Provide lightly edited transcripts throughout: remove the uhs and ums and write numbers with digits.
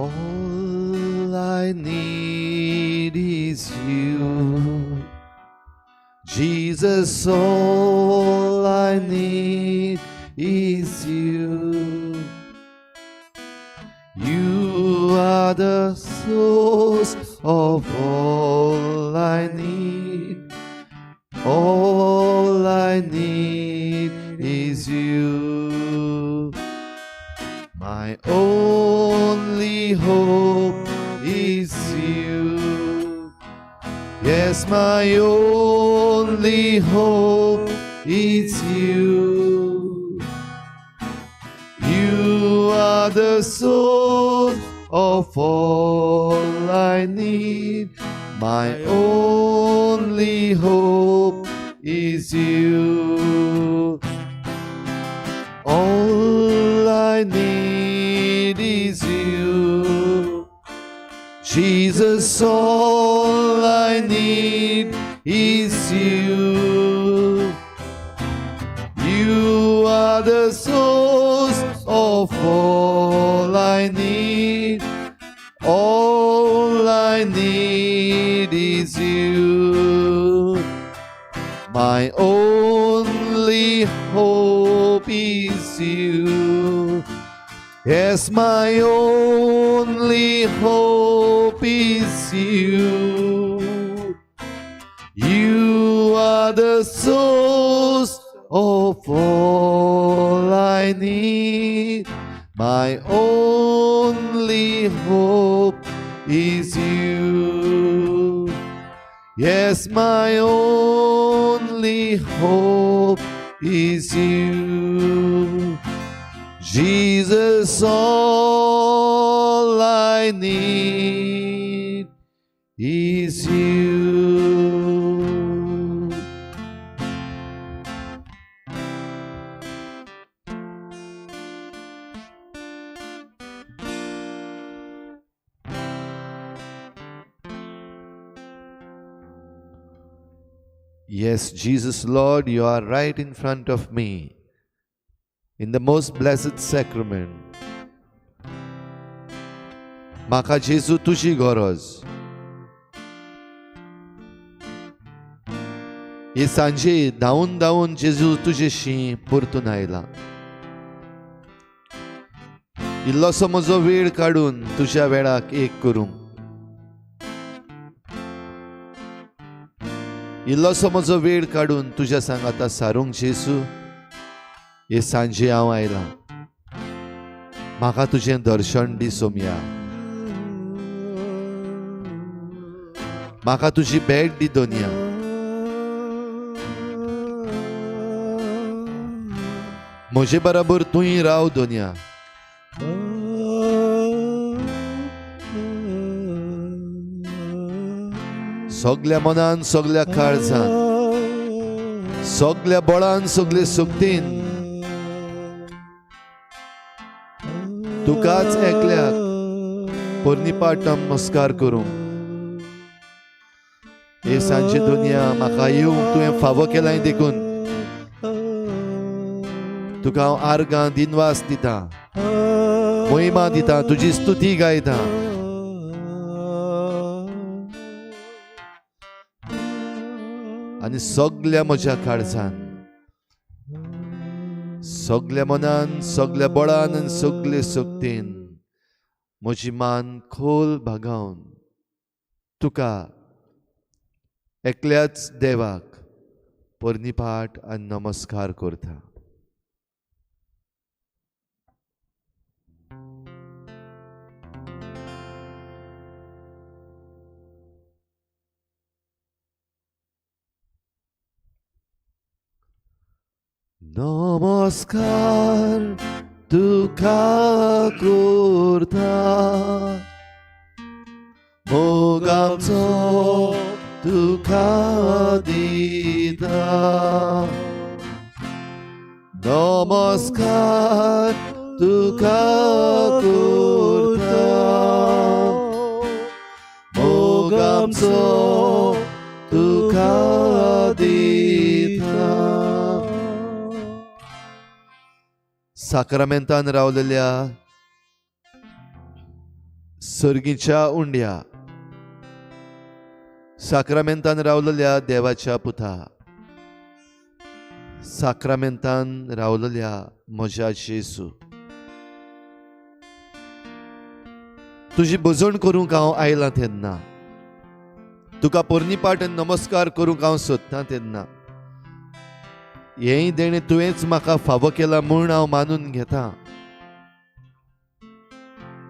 All I need is you. Jesus, all I need is you. You are the source of all I need. All I need is you. My only hope is you. Yes, my only hope is you. You are the source of all I need. My only hope is you. All I need is you. Jesus, all I need is you. You are the source of all I need. All I need is you. My only hope is you. Yes, my only hope is you. You are the source of all I need. My only hope is you. Yes, my only hope is you. Jesus, all I need is you. Yes, Jesus, Lord, you are right in front of me in the most blessed sacrament. म्हाका जेजू तुजी गरज. हे सांजे धांवून धांवून जेजू तुजेशी परतून आयला. इल्लोसो म्हजो वेळ काडून तुज्या वेळाक एक करूंक, इल्लोसो म्हजो वेळ काडून तुज्या सांगाता सारूंक जेजू हे सांजे हांव आयलां. म्हाका तुजें दर्शन दी सोमया, म्हाका तुजी भेट दी दोनया. म्हजे बराबर तूंय राव दोनया. सगल्या मनान, सगल्या काळजान, सगल्या बळान, सगले शक्तीन तुकाच एकल्याक पोरणीपाठ नमस्कार करूं. हे सांजे दुनिया म्हाका येवंक तुवें फावो केलाय देखून तुका हांव आर्गां दिनवास दिता, महिमा दिता, तुजी स्तुती गायता. आनी सगल्या म्हज्या काळजान, सगल्या मनान, सगल्या बळान आनी सगले शक्तीन म्हजी मान खोल भागावन तुका एकल्याच देवाक पोरणीपाठ आनी नमस्कार करता. नमस्कार तुका करता, मोग आमचो तुका दिता. नमस्कार तुका करता, मोग आमचो तुका दिता. साक्रामेंतान रावलेल्या सर्गीच्या उंड्या साक्रामेंतान रावलेल्या देवाच्या पुता, साक्रामेंतान रावलेल्या म्हज्या जेजू, तुजी भजण करूंक हांव आयलां तेन्ना, तुका पोरणी पाट नमस्कार करूंक हांव सोदतां तेन्ना, हेंय देणें तुवेंच म्हाका फावो केलां म्हूण हांव मानून घेतां.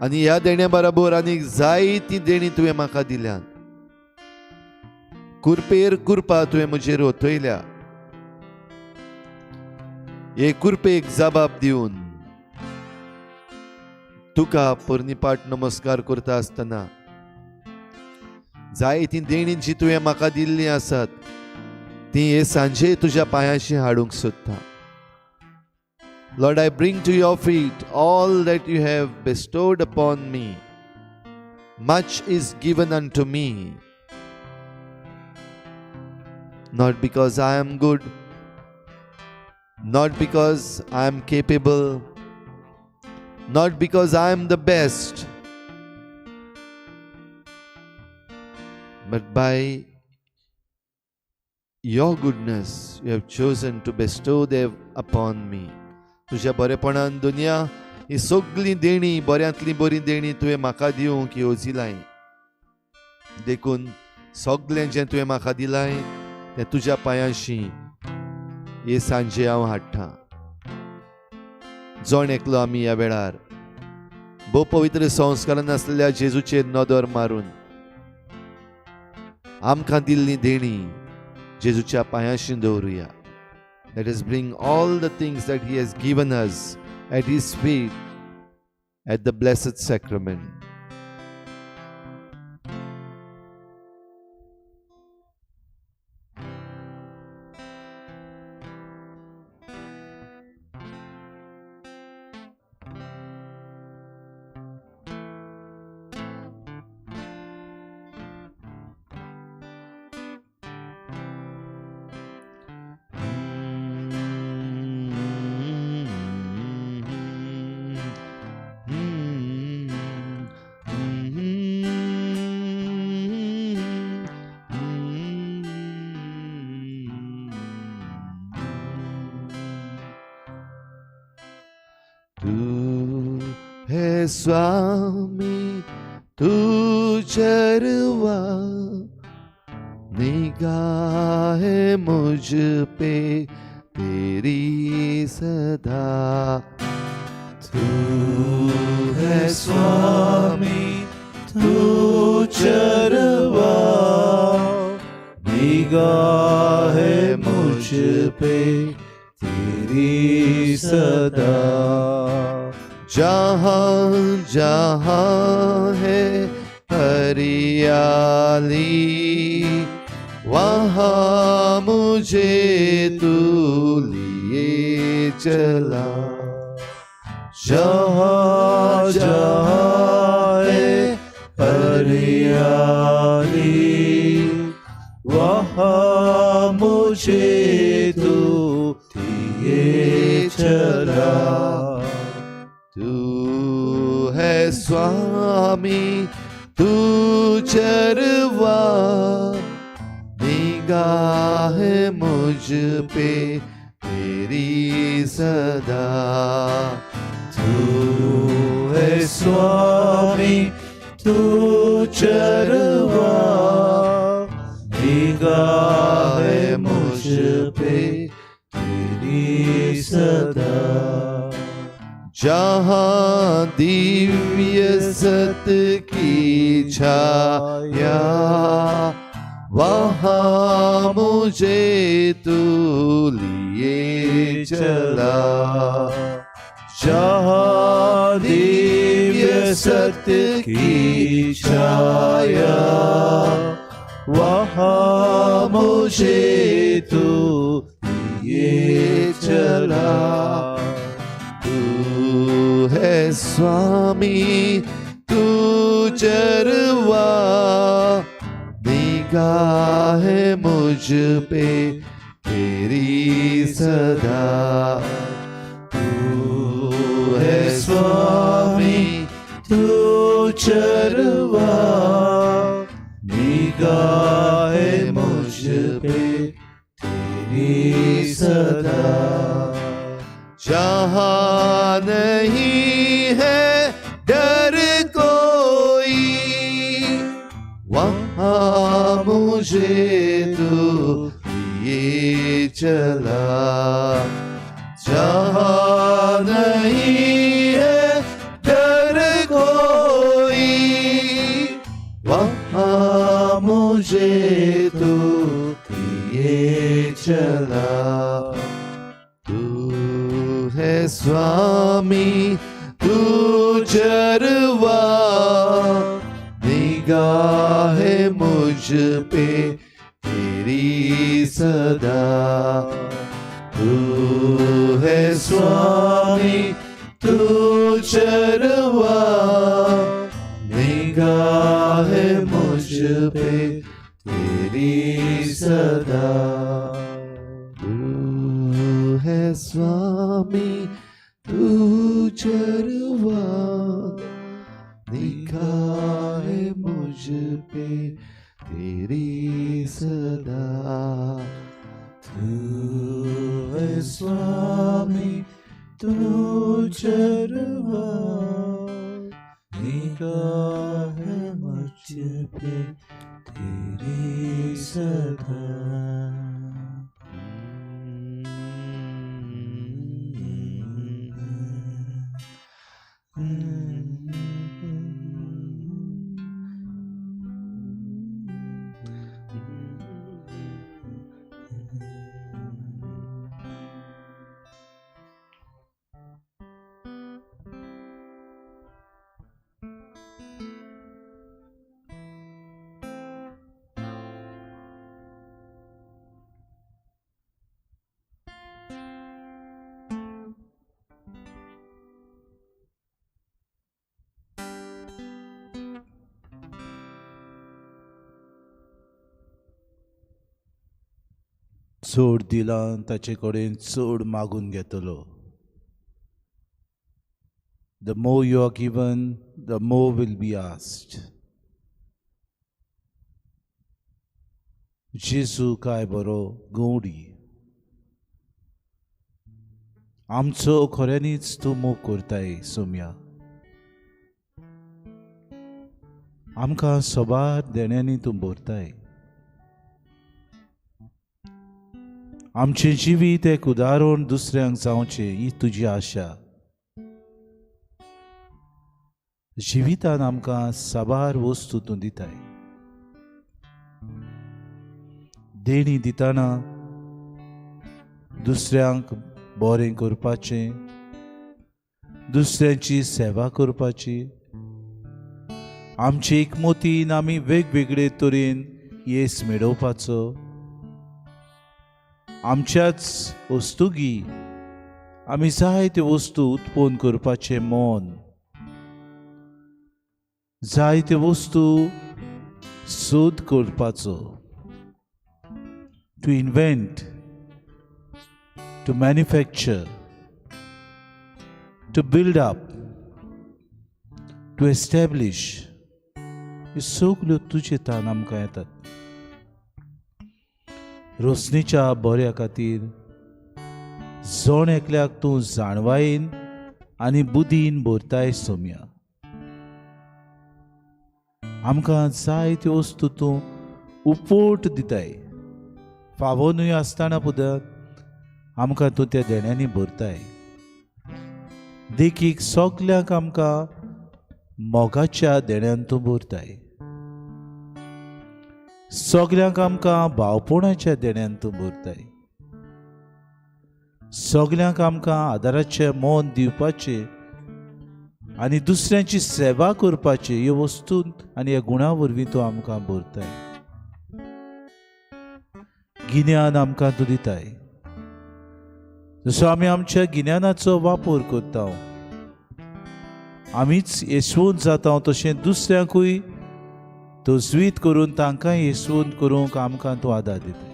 आनी ह्या देण्या बराबर आनीक जायतीं देणीं तुवें म्हाका दिल्यात. कुरपेर कुरपा तुवें म्हजेर ओतयल्या. हे कुरपेक जबाब दिवन तुका पोरणी पाट नमस्कार करता आसतना जायतीं देणीं जी तुवें म्हाका दिल्लीं आसात ती हे सांजे तुज्या पांयांशी हाडूंक सोदता. Lord, I bring to your feet all that you have bestowed upon me. Much is given unto me, not because I am good, not because I am capable, not because I am the best, but by your goodness you have chosen to bestow them upon me. तुज्या बरेपणान दुनिया ही सगळीं देणी, बऱ्यांतली बरी देणी तुवें म्हाका दिवंक येवजिलाय. देखून सगळें जें तुवें म्हाका दिलाय तें तुज्या पांयांशी हे सांजे हांव हाडटा. जण एकलो आमी ह्या वेळार भोव पवित्र संस्कारान आसलेल्या जेजूचेर नदर मारून आमकां दिल्ली देणी जेजूच्या पांयांशी दवरुया. Let us bring all the things that He has given us at His feet at the Blessed Sacrament. स्वामी तू चरवा, निगाह मुझ पे तेरी सदा. तू है स्वामी तू चरवा, निगाह मुझ पे तेरी सदा. जहाँ जहाँ है हरियाली, वहाँ मुझे तू लिए चला. जहाँ जहाँ है हरियाली, वहाँ मुझे तू लिए चला. तू है स्वामी तू चरवा, निगाह मुझ पे तेरी सदा. तू है स्वामी तू चरवा, निगाह मुझ पे तेरी सदा. जहाँ दिव्य सत की छाया, वहाँ मुझे तू लिए चला. जहाँ दिव्य सत्य की छाया, वहाँ मुझे तू लिए चला. तू है स्वामी तू चरवा, निगाह मुझ पे तेरी सदा. तू है स्वामी तू चरवा, निगाह मुझ पे तेरी सदा। जहाँ नहीं है डर कोई, वहाँ मुझे तू लिए चला। जहाँ नहीं है डर कोई, वहाँ मुझे तू लिए चला। तू है स्वामी, तू चरवा, निगाह मुझ पे तेरी सदा। तू है स्वामी, तू चरवा, निगाह मुझ पे तेरी सदा। तू है स्वामी, तू चरवा, निगाह मुझ पे तेरी सदा। तू है स्वामी, तू चरवा, निगाह मुझ पे तेरी सदा। चड दिलां ताचे कडेन चड मागून घेतलो. The more you are given, the more will be asked. जेजू काय बरो गवडी, आमचो खऱ्यांनीच तूं मोग करताय सोम्या. आमकां सबार देण्यांनी तूं भरताय. आमचें जिवीत एक उदाहरण दुसऱ्यांक जावचें ही तुजी आशा. जिवितान आमकां साबार वस्तू तूं दिताय. देणी दितना दुसऱ्यांक बरें करपाचें, दुसऱ्यांची सेवा करपाची, आमचे एकमतीन आमी वेगवेगळे तरेन येस मेळोवपाचो, आमच्याच वस्तुगी आमी जायत्यो वस्तू उत्पन्न करपाचें मन, जायत्यो वस्तू सोद करपाचो, to invent, to manufacture, to build up, to establish, ह्यो सगल्यो तुजे तान आमकां येतात. रोसणीच्या बऱ्या खातीर जण एकल्याक तूं जाणवायेन आनी बुदीन भरताय सोम्या. आमकां जायत्यो वस्तू तूं उपोट दिताय. फावो न्हय आसतना पुदत आमकां तूं त्या देण्यांनी भरताय. देखीक सगल्यांक आमकां मोगाच्या देण्यान तूं भरताय. सगल्यांक आमकां भावपणाच्या देण्यान तूं भरताय. सगल्यांक आमकां आदाराचें मन दिवपाचें आनी दुसऱ्यांची सेवा करपाची ह्यो वस्तू आनी ह्या गुणा वरवीं तूं आमकां भरताय. गिन्यान आमकां तूं दिताय. जसो आमी आमच्या गिन्यानाचो वापर करता, आमीच येसवंत जाता, तशें दुसऱ्यांकूय तजवीत करून तांकां येसवंत करूंक आमकां तूं आदार दिता.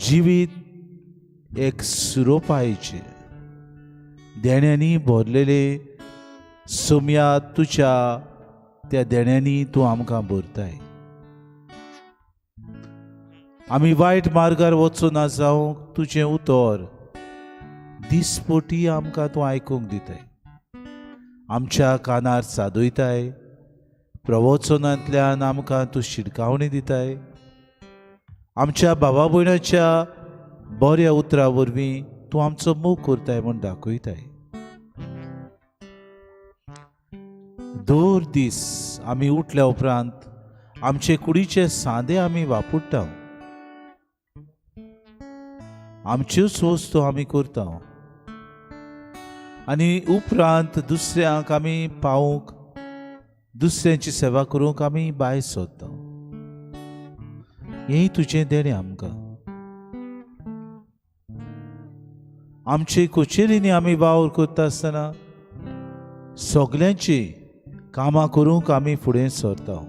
जिवीत एक सुरोपायचें, देण्यांनी भरलेले सोम्या तुज्या त्या देण्यांनी तूं आमकां भरताय. आमी वायट मार्गार वचूं ना जावंक तुजें उतर दिसपटी आमकां तूं आयकूंक दिताय, आमच्या कानार सादयताय, प्रवचनांतल्यान आमकां तूं शिडकावणी दिताय, आमच्या भावा भयणाच्या बऱ्या उतरां वरवीं तूं आमचो मोग करताय म्हूण दाखयताय. दर दीस आमी उठल्या उपरांत आमचे कुडीचे सांदे आमी वापरता, आमच्योच वस्तू आमी करता आनी उपरांत दुसऱ्यांक आमी पावूंक, दुसऱ्यांची सेवा करूंक आमी भायर सोदता. हें तुजें देणें आमकां. आमचे कचेरींनी आमी वावर करता आसतना सगल्यांची कामां करूंक आमी फुडें सरता.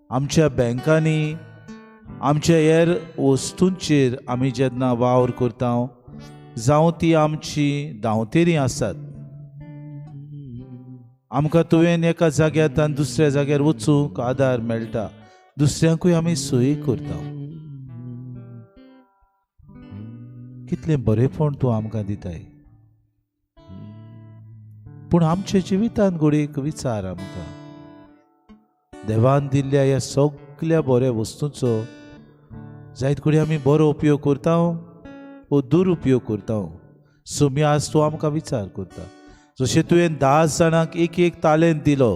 आमच्या बँकांनी, आमच्या हेर वस्तूंचेर आमी जेन्ना वावर करता, जावं ती आमची धांवतेरी आसात, आमकां तुवें एका जाग्यार आनी दुसऱ्या जाग्यार वचूंक आदार मेळटा, दुसऱ्यांकूय आमी सोयी करता. कितलें बरेंपण तूं आमकां दिताय. पूण आमच्या जिवितांत घडयेक विचार आमकां देवान दिल्ल्या ह्या सगल्या बऱ्या वस्तूंचो जायत घडये आमी बरो उपयोग करता वो दुरुपयोग करता. सोमी आज तूं आमकां विचार करता, जशें तुवें 10 जाणांक एक एक तालेंत दिलो,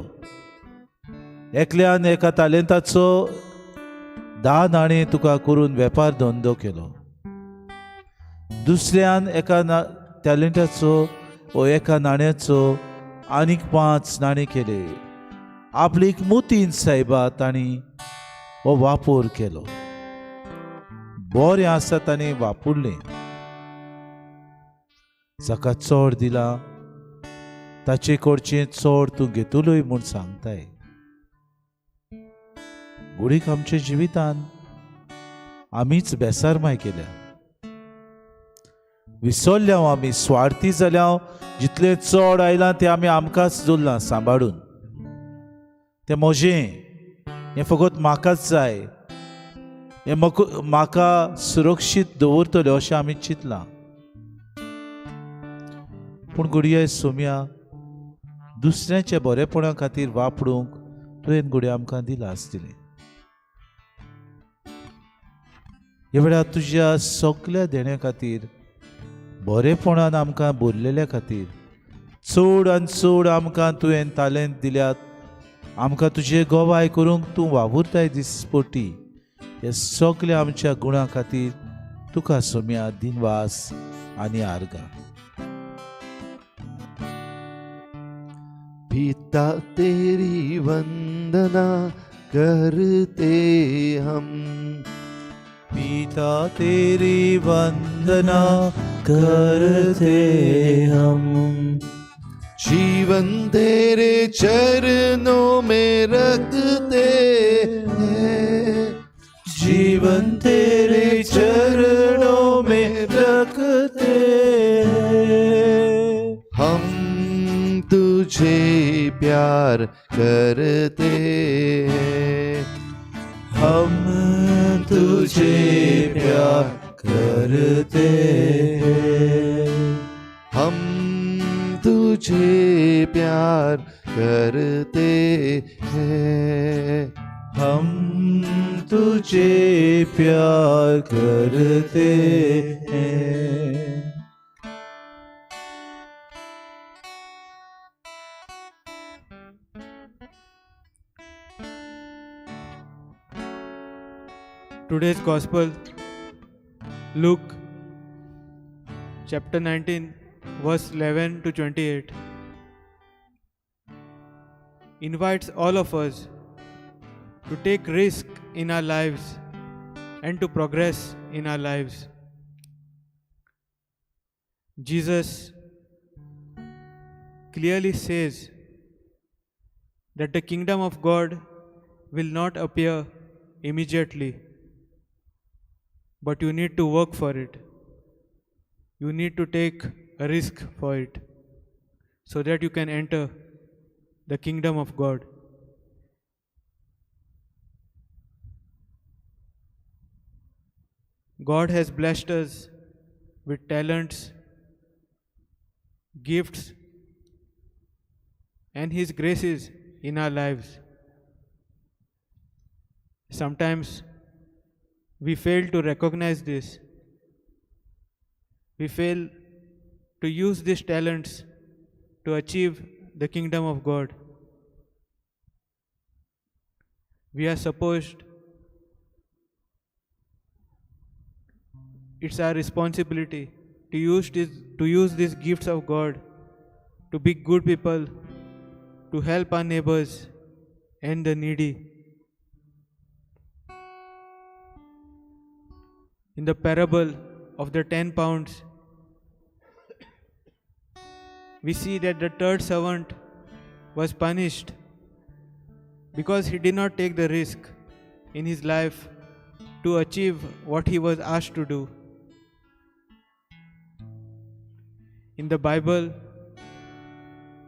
एकल्यान एका तालेंताचो 10 नाणे तुका करून वेपार धंदो केलो, दुसऱ्यान एका टॅलेंटाचो वो एका नाण्याचो आनीक 5 नाणे केले. आपली एक मोतीन सायबा तांणी हो वापर केलो, बरें आसा ताणें वापरलें. जाका चड दिला ताचे कडचें चड तूं घेतलोय म्हूण सांगताय. घडीक आमच्या जिवितान आमीच बेसारमाय केल्या, विसरल्या आमी, स्वार्थी जाल्या. जितलें चड आयलां तें आमी आमकांच दवरलां सांबाळून, तें म्हजें, हें फकत म्हाकाच जाय, हें म्हाका सुरक्षीत दवरतलें अशें आमी चिंतलां. पूण घडये सोम्या दुसऱ्याच्या बरेपणा खातीर वापरूंक तुवें घडये आमकां दिलां आसतलें. ह्या वेळार तुज्या सगल्या देण्या खातीर, बरेपणान आमकां भरलेल्या खातीर, चड आनी चड आमकां तुवें तालेंत दिल्यात, आमकां तुजे गवाय करूंक तूं वावुरताय दिसपटी, हे सगल्या आमच्या गुणां खातीर तुका सोम्या दिनवास आनी आर्गां. पिता तेरी वंदना करते हम, पिता तेरी वंदना करते हम, जीवन तेरे चरणों में रखते हैं, जीवन तेरे चरणों में रखते हैं, हम तुझे प्यार करते हैं, हम तुझे प्यार करते हैं, हम तुझे प्यार करते हैं, हम तुझे प्यार करते हैं. Today's Gospel, Luke chapter 19, verse 11 to 28, invites all of us to take risk in our lives and to progress in our lives. Jesus clearly says that the kingdom of God will not appear immediately, but you need to work for it. You need to take a risk for it. so that you can enter the kingdom of God. God has blessed us with talents, gifts, and His graces in our lives. Sometimes we fail to recognize this. We fail to use these talents to achieve the kingdom of God. We are supposed, it's our responsibility to use these gifts of God to be good people, to help our neighbors and the needy. In the parable of the 10 pounds, we see that the third servant was punished because he did not take the risk in his life to achieve what he was asked to do. In the Bible,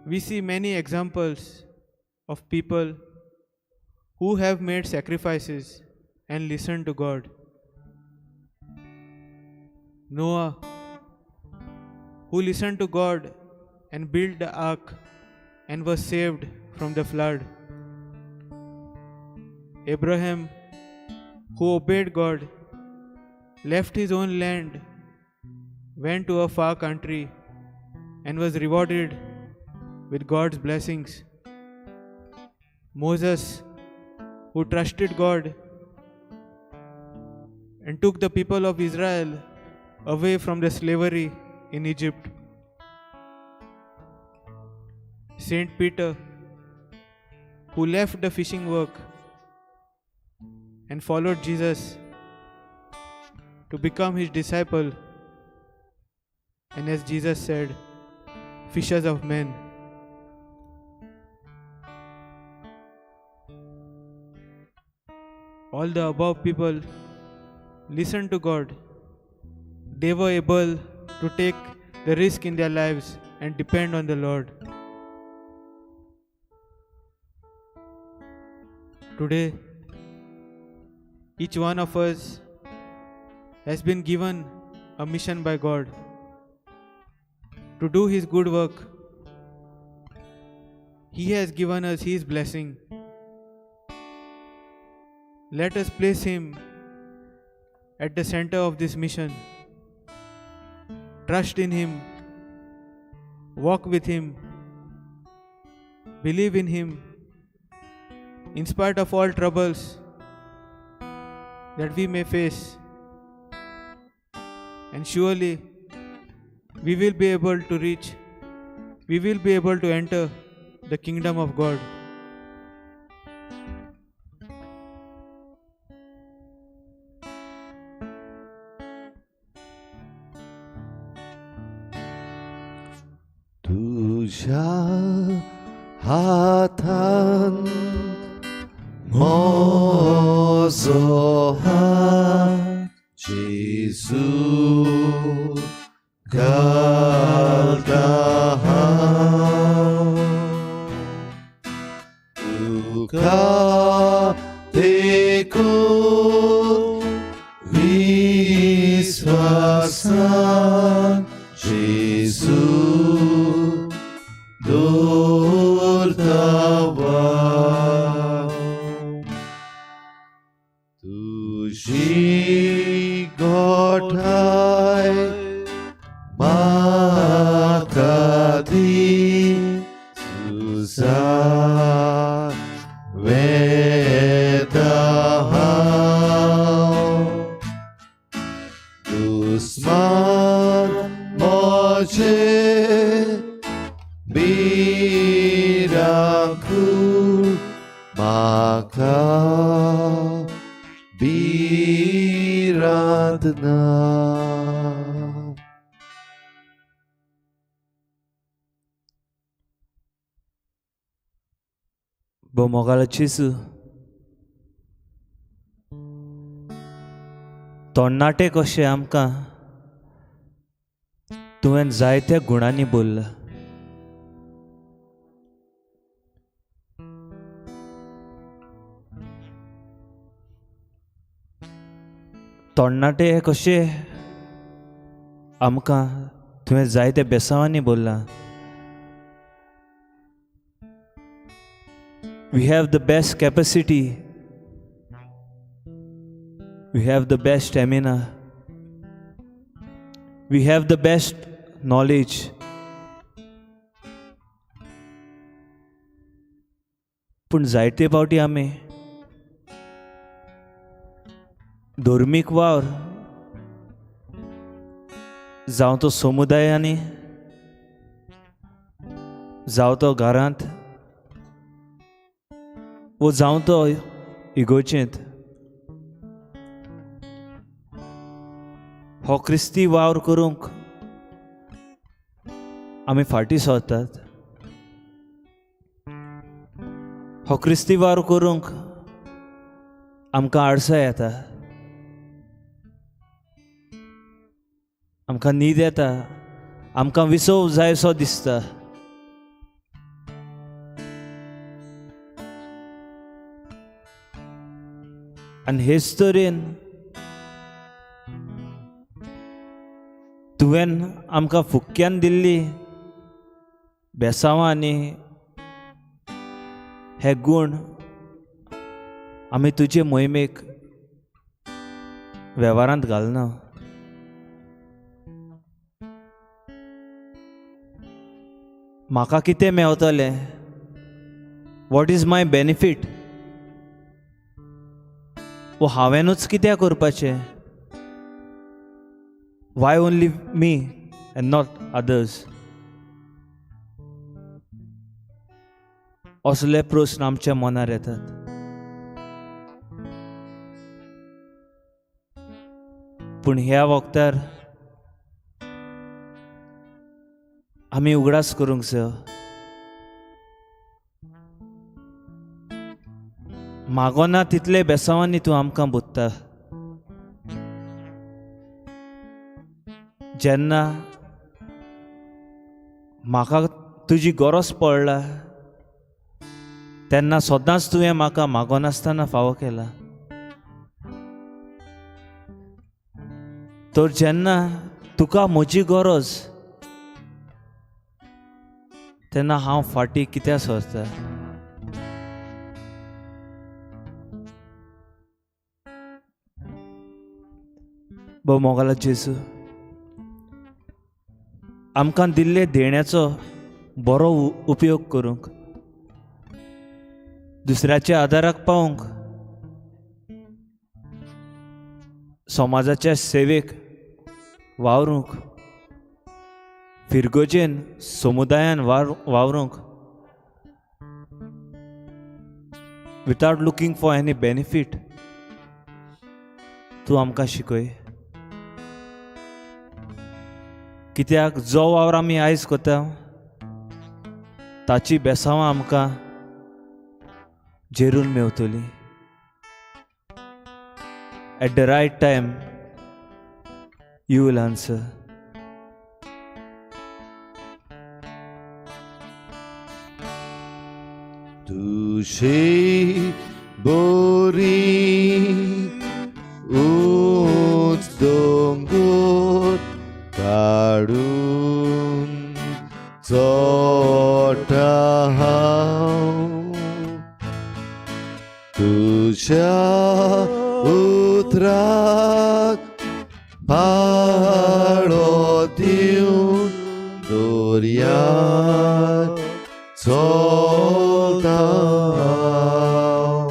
we see many examples of people who have made sacrifices and listened to God. Noah, who listened to God and built the ark and was saved from the flood. Abraham, who obeyed God, left his own land, went to a far country, and was rewarded with God's blessings. Moses, who trusted God and took the people of Israel away from the slavery in Egypt. Saint Peter, who left the fishing work and followed Jesus to become his disciple, and as Jesus said, fishers of men. All the above people listened to God. They were able to take the risk in their lives and depend on the Lord. Today, each one of us has been given a mission by God to do His good work. He has given us His blessing. Let us place Him at the center of this mission. Trust in Him, walk with Him, believe in Him, in spite of all troubles that we may face. And surely we will be able to reach, we will be able to enter the kingdom of God. तुझ्या हातान म्हजो हात जेजू घालता हांव. तुका तेकून विस्वासान जेजू दवरता वाव. तुजी गोठाय म्हाका दी तुजा वेता हांव. दुस्मान म्हजे भिरांकूळ म्हाका भिरांत ना. भोव जेजू, तरणाटे कशे आमकां तुवें जायत्या गुणांनी भरला. तरणाटे कशे आमकां तुवें जायते बेसांवांनी बोल्लां. We have the best capacity, we have the best stamina, we have the best knowledge. पूण जायते फावटी आमी धर्मीक वावर जावं तो समुदायांनी, जावं तो घरांत, वो जावं तो इगोर्जेंत, हो क्रिस्ती वावर करूंक आमी फाटीं सरतात. हो क्रिस्ती वावर करूंक आमकां आडसाय येता, आमकां न्हीद येता, आमकां विसव जायसो दिसता. आनी हेच तरेन तुवें आमकां फुक्क्यान दिल्ली बेसांवां आनी हे गूण आमी तुजे मोहिमेक वेव्हारांत घालना. म्हाका कितें मेवतलें? What is my benefit? वो हांवेंनूच कित्याक करपाचें? Why only me and not others? असले प्रस्न आमच्या मनार येतात. पूण ह्या वखदार आमी उगडास करूंक जाय, मागोना तितले बेसांवांनी तूं आमकां बुदता. जेन्ना म्हाका तुजी गरज पडला तेन्ना सदांच तुवें म्हाका मागोनासतना फावो केला. तर जेन्ना तुका म्हजी गरज तेन्ना हांव फाटीं कित्याक सरता? भोव मोगाला जेजू, आमकां दिल्ले देण्याचो बरो उपयोग करूंक, दुसऱ्याच्या आदाराक पावूंक, समाजाच्या सेवेक वावरूंक, फिरगोजेन समुदायान वावरूंक, without looking for any benefit तूं आमकां शिकय. कित्याक जो वावर आमी आयज करता ताची बेसांवां आमकां जेरून मेवतली. At the right time you will answer. तुझे बोरी ऊंच दोंगर काडून चोटा हांव तुज्या उतराक पाळो दिवन दर्यार चलता हांव.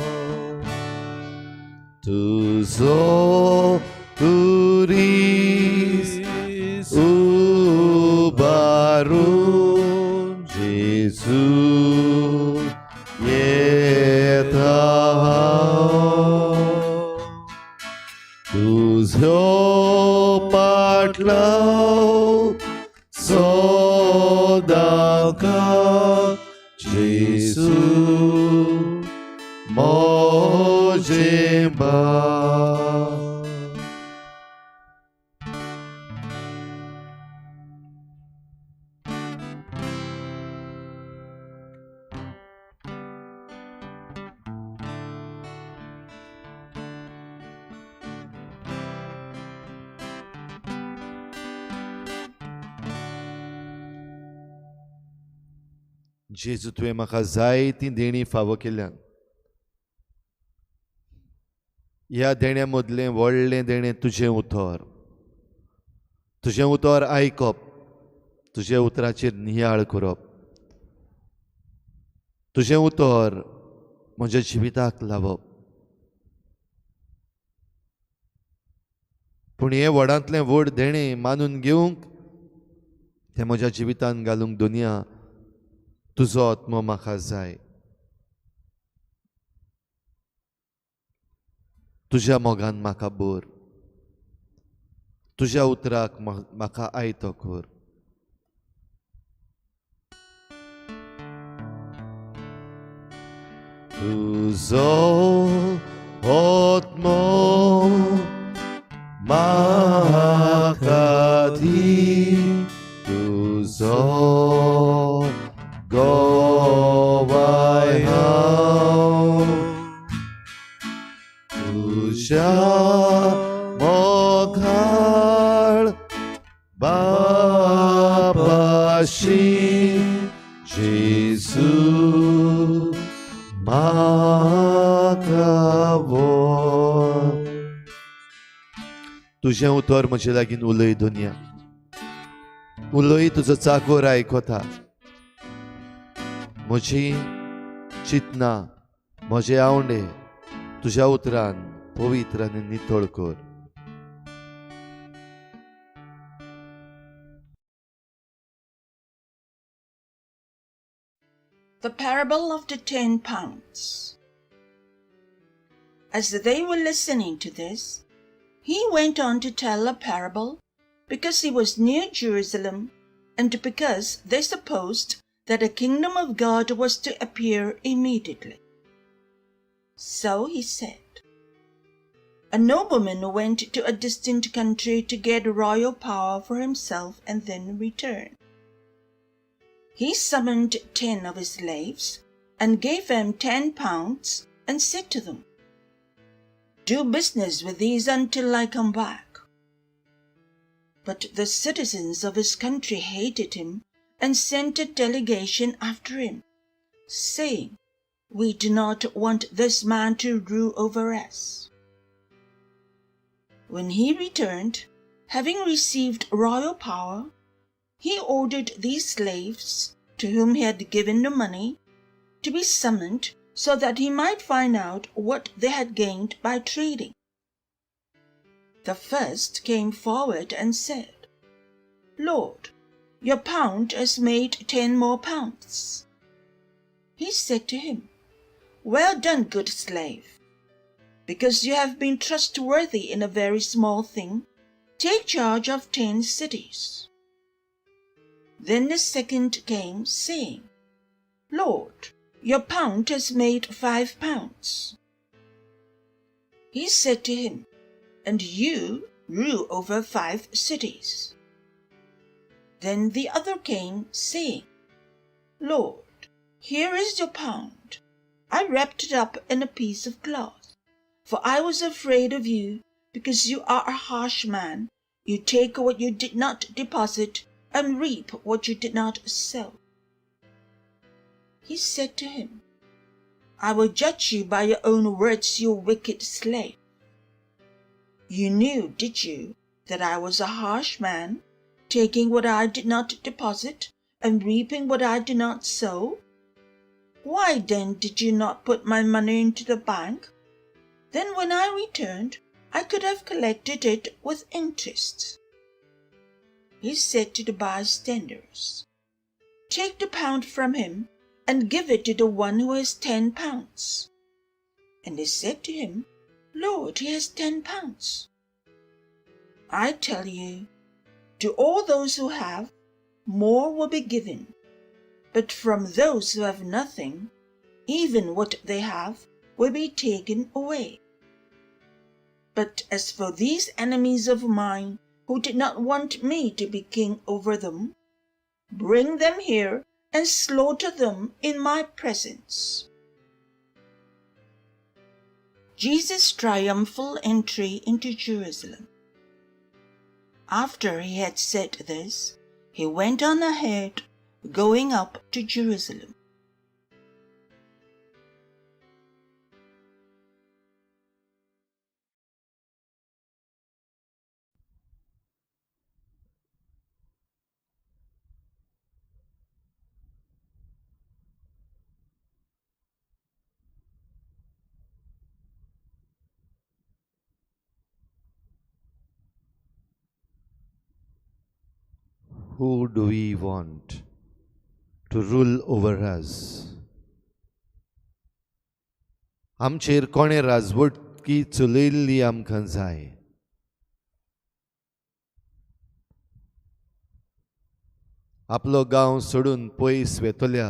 तुजो तुरीस उबारून जेजू येता हांव. तुजो पाटलाव सदांकाळ जेजू म्हजें बाप. जेजू, तुवें म्हाका जायतीं देणीं फावो केल्यान. ह्या देण्या मदलें व्हडलें देणें तुजें उतर. तुजें उतर आयकप, तुज्या उतराचेर नियाळ करप, तुजें उतर म्हज्या जिविताक लावप. पूण हें व्हडांतलें व्हड देणें मानून घेवंक, तें म्हज्या जिवितान घालूंक दुनिया तुजो आत्मो म्हाका जाय. तुज्या मोगान म्हाका भर, तुज्या उतराक म्हाका आयतो कर. तुजो आत्मो म्हाका दी, तुजो गवाय हांव, तुज्या मोगाळ बापाशी जेजू म्हाका व्हर. तुजें उतर म्हजे लागीं उलय दुनिया, उलय, तुजो चाकोर आयकता. म्हजी चिंतना, म्हजे आवंडे तुज्या उतरान पवित्र आनी नितळ कर. The parable of the 10 pounds. As they were listening to this, he went on to tell a parable, because he was near Jerusalem, and because they supposed that the kingdom of God was to appear immediately. So he said, A nobleman went to a distant country to get royal power for himself and then return. He summoned 10 of his slaves and gave them 10 pounds and said to them, Do business with these until I come back. But the citizens of his country hated him and sent a delegation after him, saying, We do not want this man to rule over us. When he returned, having received royal power, he ordered these slaves, to whom he had given the money, to be summoned so that he might find out what they had gained by trading. The first came forward and said, Lord, your pound has made 10 more pounds. He said to him, Well done, good slave. Because you have been trustworthy in a very small thing, take charge of 10 cities. Then the second came, saying, Lord, your pound has made 5 pounds. He said to him, And you rule over 5 cities. Then the other came, saying, Lord, here is your pound. I wrapped it up in a piece of cloth, for I was afraid of you, because you are a harsh man. You take what you did not deposit and reap what you did not sow. He said to him, I will judge you by your own words, you wicked slave. You knew, did you, that I was a harsh man, taking what I did not deposit and reaping what I did not sow? Why then did you not put my money into the bank? Then when I returned, I could have collected it with interest. He said to the bystanders, Take the pound from him and give it to the one who has 10 pounds. And they said to him, Lord, he has 10 pounds. I tell you, to all those who have, more will be given. But from those who have nothing, even what they have will be taken away. But as for these enemies of mine, who did not want me to be king over them, bring them here and slaughter them in my presence. Jesus' triumphal entry into Jerusalem. After he had said this, he went on ahead, going up to Jerusalem. Who do we want to rule over us? आमचेर कोणें राजवटकी चलयल्ली आमकां जाय? आपलो गांव सोडून पयस वेतल्या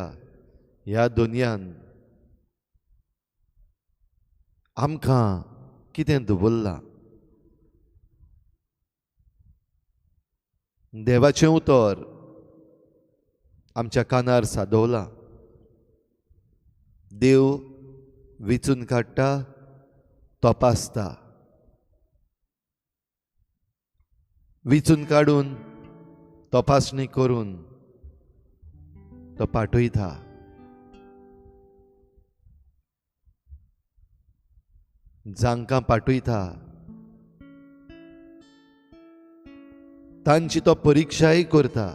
ह्या दुनियान आमकां कितें दवरलां? देवाचें उतर आमच्या कानार सादवलां. देव विचून काडटा, तपासता. विचून काडून तपासणी करून तो पाठयता. जांकां पाठयता तांची तो परिक्षाय करता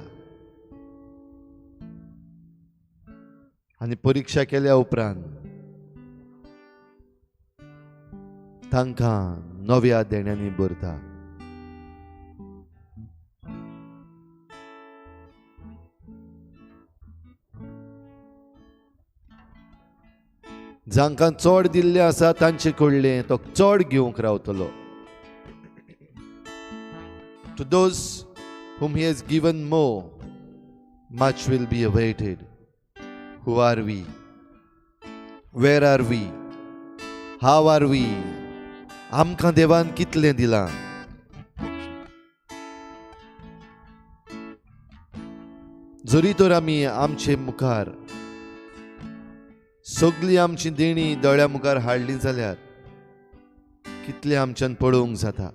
आनी परिक्षा केल्या उपरांत तांकां नव्या देण्यांनी भरता. जांकां चड दिल्लें आसा तांचे कडलें तो चड घेवंक रावतलो. To those whom he has given more, much will be awaited. Who are we? Where are we? How are we? आमकां देवान कितलें दिलां? जरी तर आमी आमचे मुखार सगळीं आमची देणी दोळ्या मुखार हाडली जाल्यार कितलें आमच्यान पळोवंक जाता.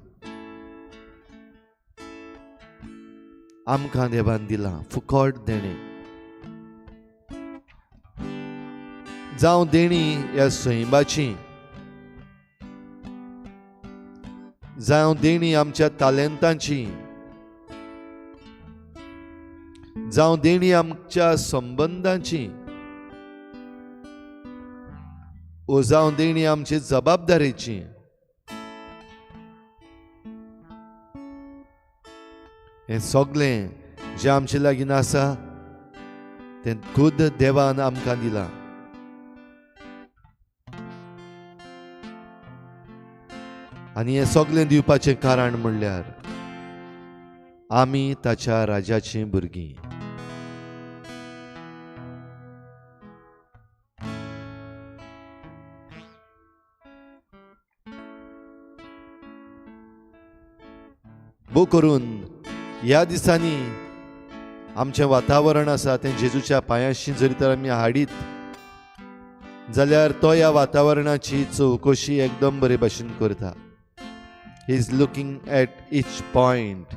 आमकां देवान दिलां फुकट देणें. जावं देणी ह्या सैमाची, जावं देणी आमच्या तालेंतांची, जावं देणी आमच्या संबंदांची, ओ जावं देणी आमचे जबाबदारेची. हें सगळें जें आमचे लागीं आसा तें खुद देवान आमकां दिलां. आनी हें सगळें दिवपाचें कारण म्हणल्यार आमी ताच्या राजाचीं भुरगीं. भो करून ह्या दिसांनी आमचें वातावरण आसा तें जेजूच्या पांयांशी जरी तर आमी हाडीत जाल्यार तो ह्या वातावरणाची चवकशी एकदम बरे भाशेन करता. He is looking at each point,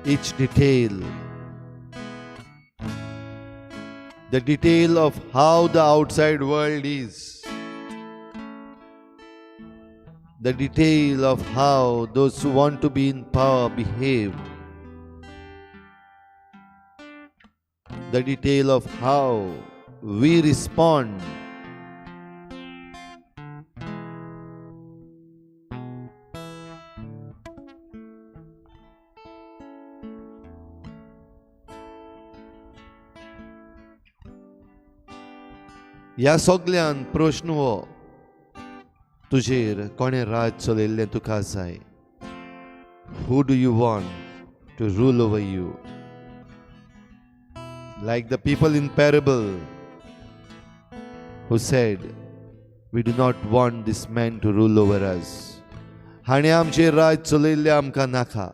each detail, the detail of how the outside world is, the detail of how those who want to be in power behave, the detail of how we respond. ह्या सगल्यान प्रश्न हो, तुजेर कोणें राज चलयल्लें तुका जाय? Who do you want to rule over you? Like the people in parable who said, we do not want this man to rule over us. हाणें आमचेर राज चलयल्लें आमकां नाका.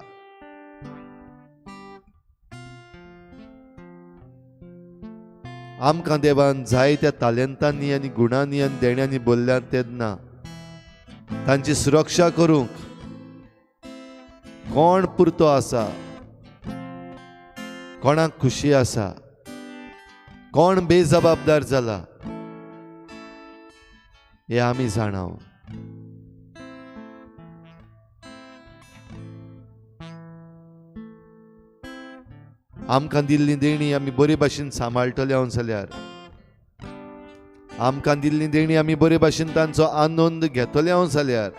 आमकां देवान जायत्या तालेंतांनी आनी गुणांनी आनी देण्यांनी बोल्ल्यात तेन्ना तांची सुरक्षा करूंक कोण पुरतो आसा, कोणाक खुशी आसा, कोण बेजबाबदार जाला हें आमी जाणाव. आमकां दिल्ली देणी आमी बरे भाशेन सांबाळटले हांव जाल्यार, आमकां दिल्ली देणी आमी बरे भाशेन तांचो आनंद घेतले हांव जाल्यार,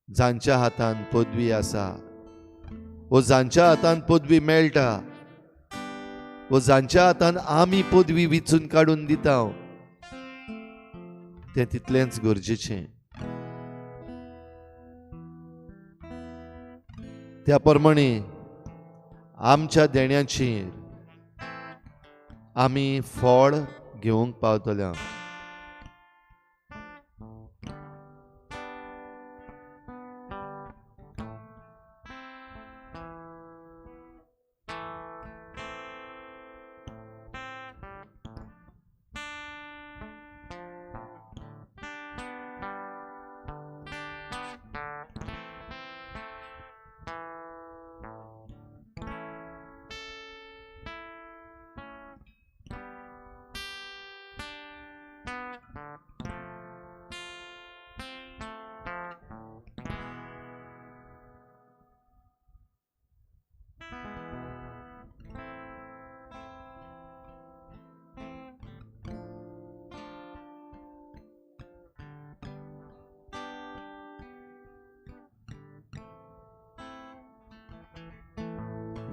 जांच्या हातान पदवी आसा वो जांच्या हातान पदवी मेळटा वो जांच्या हातान आमी पदवी विचून काडून दिता तें तितलेंच गरजेचें. त्या प्रमाणे आमच्या देण्याचेर आमी फळ घेवंक पावतले.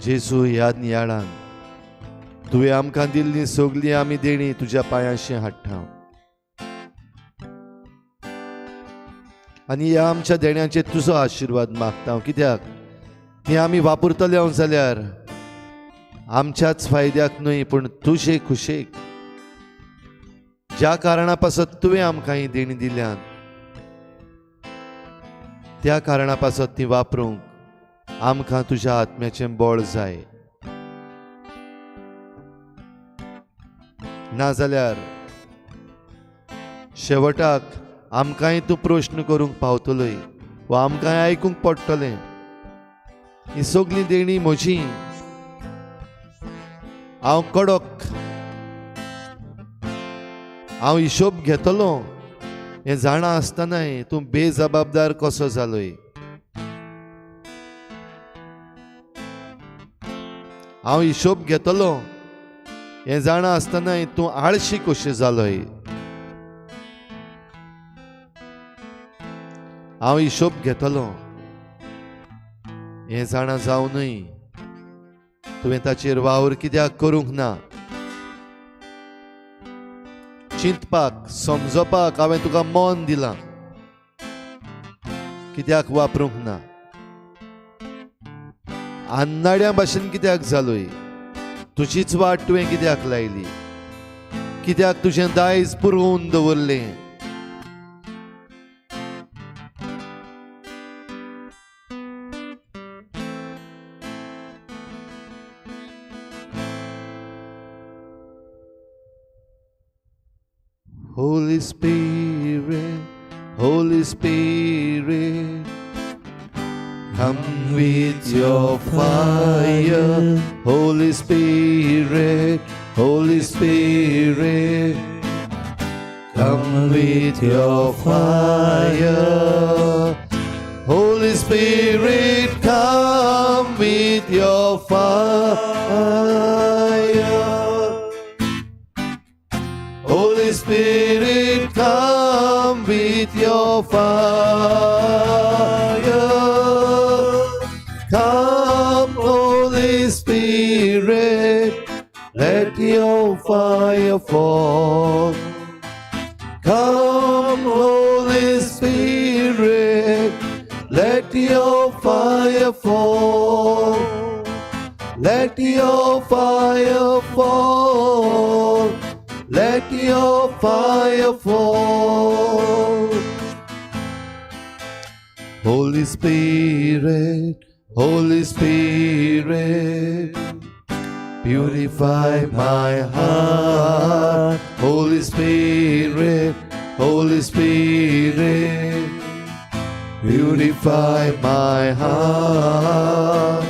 जेजू ह्या नियाळान तुवें आमकां दिल्ली सगळीं आमी देणी तुज्या पांयांशी हाडटा आनी ह्या आमच्या देण्याचेर तुजो आशिर्वाद मागता. कित्याक ती आमी वापरतले हांव जाल्यार आमच्याच फायद्याक न्हय पूण तुजे खुशेक, ज्या कारणा पासत तुवें आमकां ही देणी दिल्यान त्या कारणा पासत ती वापरूंक आमकां तुज्या आत्म्याचें बळ जाय. नाजाल्यार शेवटाक आमकांय तूं प्रश्न करूंक पावतलोय वा आमकांय आयकूंक पडटलें, ही सगळी देणी म्हजी, हांव कडक, हांव हिशोब घेतलो हें जाणा आसतनाय तूं बेजबाबदार कसो जालोय. हांव हिशोब घेतलो हें जाणा आसतनाय तूं आळशी कशें जालोय. हांव हिशोब घेतलो हें जाणा जावनूय तुवें ताचेर वावर कित्याक करूंक ना. चिंतपाक समजपाक हांवें तुका मन दिलां, कित्याक वापरूंक ना. अन्नाड्यां भाशेन कित्याक जालोय, तुजीच वाट तुवें कित्याक लायली, कित्याक तुजें दायज पुरोवन दवरलें. Holy Spirit, Holy Spirit, come with your fire. Holy Spirit, Holy Spirit, come with your fire. Holy Spirit, come with your fire. Holy Spirit, come with your fire. Come, Holy Spirit, let your fire fall. Come, Holy Spirit, let your fire fall. Let your fire fall. Let your fire fall. Holy Spirit, Holy Spirit, purify my heart. Holy Spirit, Holy Spirit, purify my heart.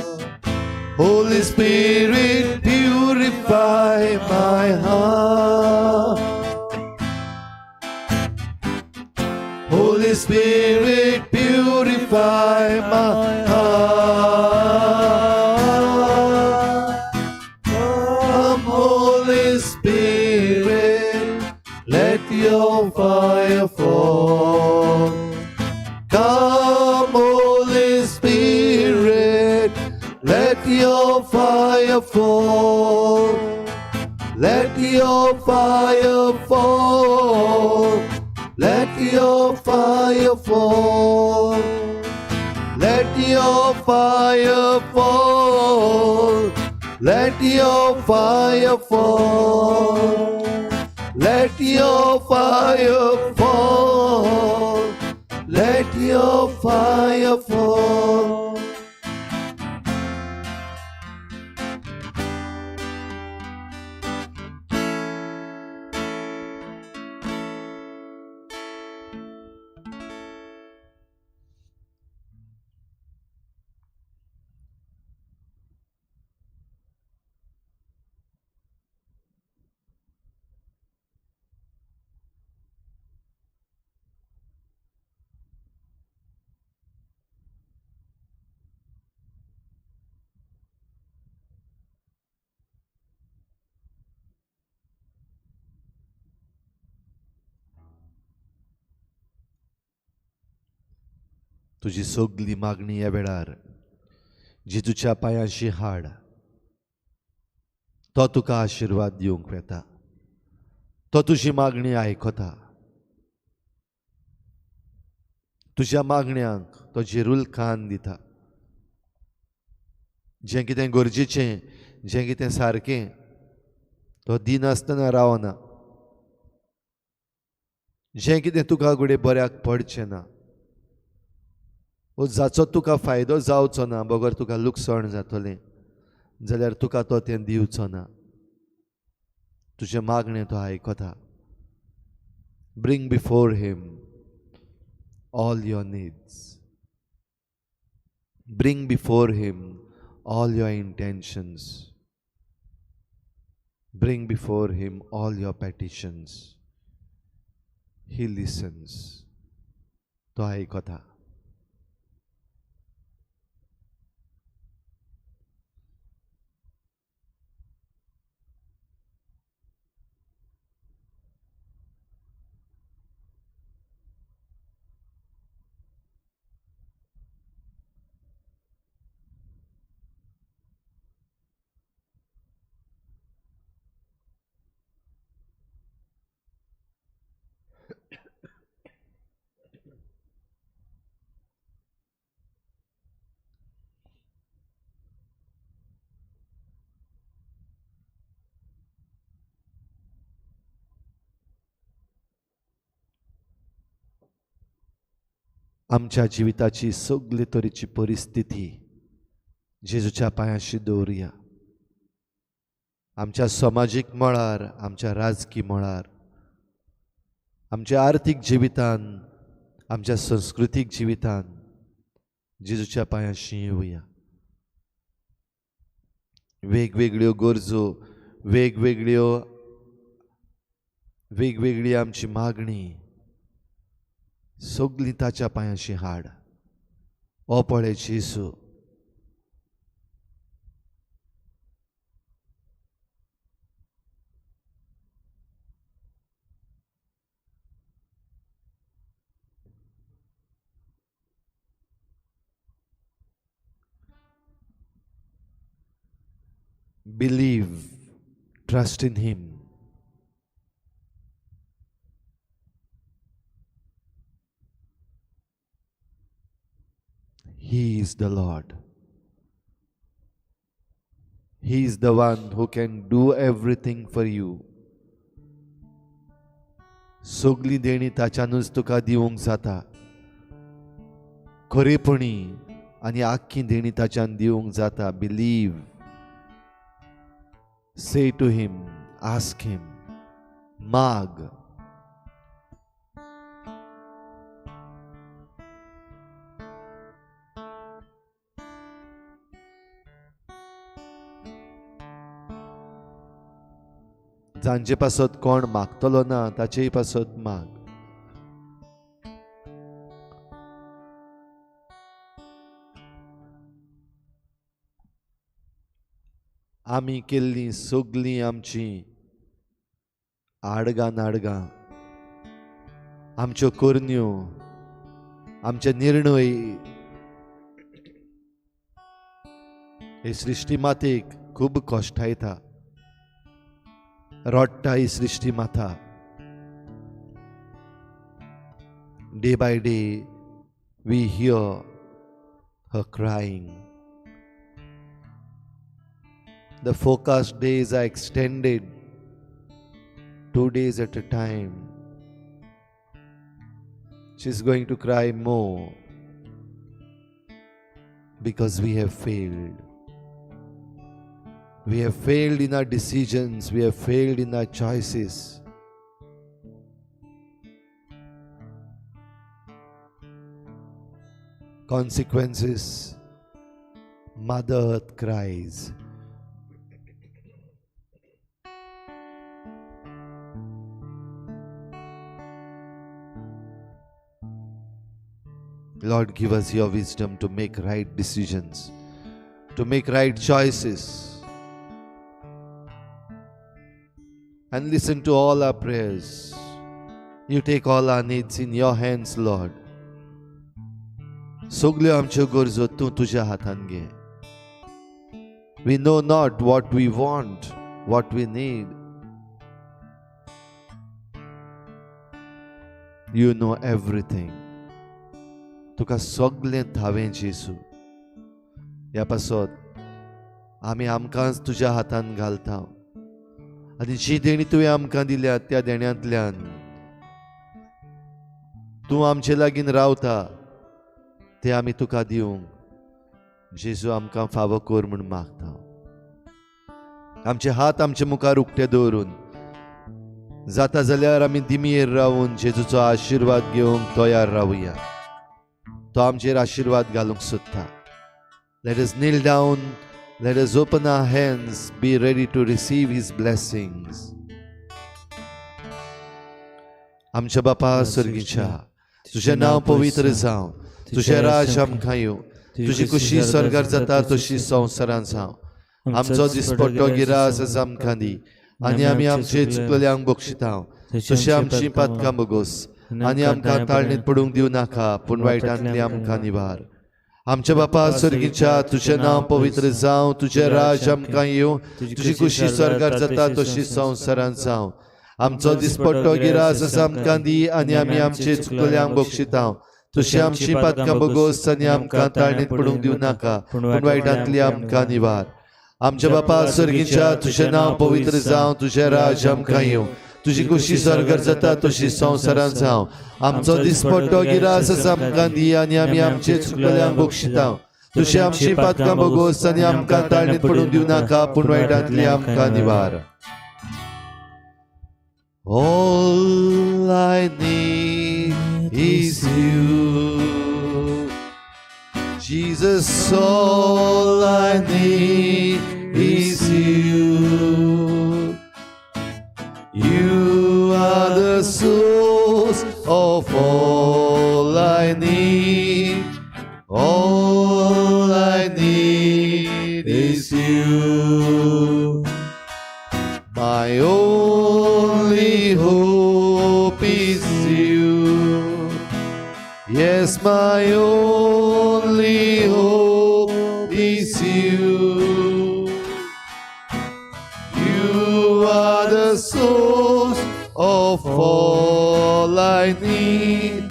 Holy Spirit, purify my heart. Holy Spirit, purify my heart. Come, Holy Spirit, let your fire fall. Come, Holy Spirit, fall. Let your fire fall. Let your fire fall. Let your fire fall. Let your fire fall. Let your fire fall. Let your fire fall. तुजी सगली मागणी ह्या वेळार जेजूच्या पांयांशी हाड. तो तुका आशिर्वाद दिवंक वेता. तो तुजी मागणी आयकता. तुज्या मागण्यांक तो जेरूल कान दिता. जें कितें गरजेचें, जें कितें सारकें तो दिनासतना रावना. जें कितें तुका घडये बऱ्याक पडचें ना ओ जाचो तुका फायदो जावचो ना, बगर तुका लुकसाण जातलें जाल्यार तुका तो तें दिवचो ना. तुजें मागणें तो आयकता. Bring before him all your needs. Bring before him all your intentions. Bring before him all your petitions. He listens. तो आयकता. आमच्या जिविताची सगळे तरेची परिस्थिती जेजूच्या पांयांशी दवरुया. आमच्या समाजीक मळार, आमच्या राजकी मळार, आमच्या आर्थीक जिवितान, आमच्या संस्कृतीक जिवितान जेजूच्या पांयांशी येवया. वेगवेगळ्यो गरजो, वेगवेगळी आमची मागणी सगळी ताच्या पांयांशी हाड. ओ पळय जेजू, believe, trust in him. He is the Lord. He is the one who can do everything for you. सगली देणी ताच्यानूच तुका दिवंक जाता. खरेपणी आनी आख्खी देणी ताच्यान दिवंक जाता. Believe. Say to him, ask him, माग. जांचे पासत कोण मागतलो ना ताचेय पासत माग. आमी केल्लीं सगलीं आमची आडगां नाडगां, आमच्यो करण्यो, आमचे निर्णय हे सृश्टी मातेक खूब कश्टायता. रडटा ही सृश्टी माता. Day by day we hear her crying. The forecast days are extended 2 days at a time. She's going to cry more because we have failed. We have failed in our decisions. We have failed in our choices. Consequences, Mother Earth cries. Lord, give us your wisdom to make right decisions, to make right choices, and listen to all our prayers. You take all our needs in your hands, Lord. सगल्यो आमच्यो गरजो तूं तुज्या हातान घे. We know not what we want, what we need. You know everything. तुका सगळें थावें जेजू. ह्या पासत आमी आमकांच तुज्या हातान घालता आनी जी देणी तुवें आमकां दिल्या त्या देण्यांतल्यान तूं आमचे लागीं रावता ते आमी तुका दिवंक जेजू आमकां फावो कर म्हूण मागता. आमचे हात आमचे मुखार उक्ते दवरून जाता जाल्यार आमी दिमयेर रावून जेजूचो आशिर्वाद घेवंक तयार रावया. तो आमचेर आशिर्वाद घालूंक सोदता. Let us kneel down, let us open our hands, be ready to receive his blessings. आमच्या बापा स्वर्गीच्या, तुजें नांव पवित्र जावं, तुजें राज आमकां येवं, तुजी खुशी स्वर्गार जाता तशी संवसारांत जावं. आमचो दिसपट्टो गिरास आमकां दी आनी आमी आमचे चुकलेल्यांक बक्षिता तशी आमची पातकां बगोस आनी आमकां ताळणीत पडूंक दिवं नाका, पूण वायटांतली आमकां निवार. आमच्या बापा स्वर्गीच्या, तुजें नांव पवित्र जावं, तुजें राज आमकां येवं, तुजी खुशी स्वर्गार जाता तशी संवसारांत जावं. आमचो दिसपट्टो गिरास आमकां दी आनी आमी आमचे चुकलेल्यांक बक्षिता तशी आमची पातकां बगोस आनी आमकां ताळणीत पडूंक दिवं नाका, पूण वायटांतली आमकां निवार. आमच्या बापा स्वर्गीच्या, तुजें नांव पवित्र जावं, तुजें राज आमकां येवं, तुजी खुशी स्वर्गार जाता तशी संवसारांत जावं. आमचो दिसपट्टो गिरास आमकां दी आनी आमी आमचे चुकलेल्यांक बक्षिता तशी आमची पातकां बगोस आनी आमकां ताळणीत पडूंक दिवं नाका, पूण वायटांतली आमकां निवार. All I need is you, Jesus, all I need is you. You are the source of all I need. All I need is you. My only hope is you. Yes, my only hope is you. You are the source of all I need.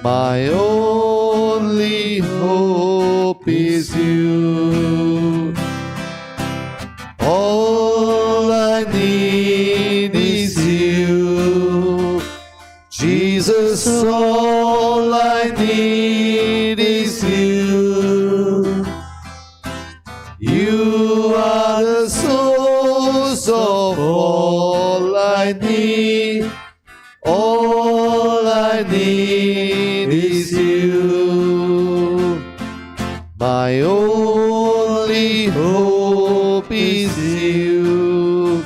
My only hope is you. All I need is you. Jesus, all I need is you. You are the source of all I need. All I need is you. My only hope is you.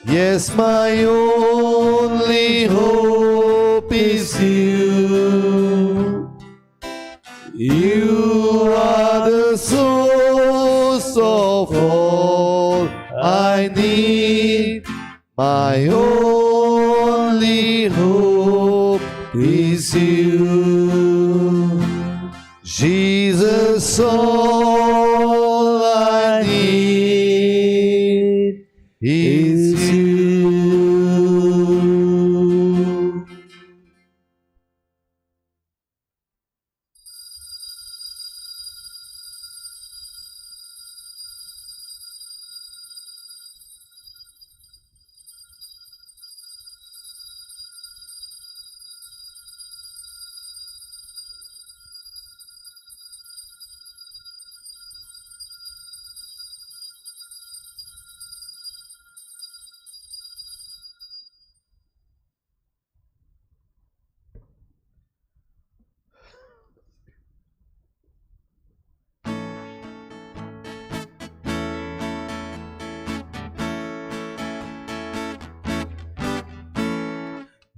Yes, my only hope is you. You are the source of all I need. My only hope is you. Jesus, all I need is you.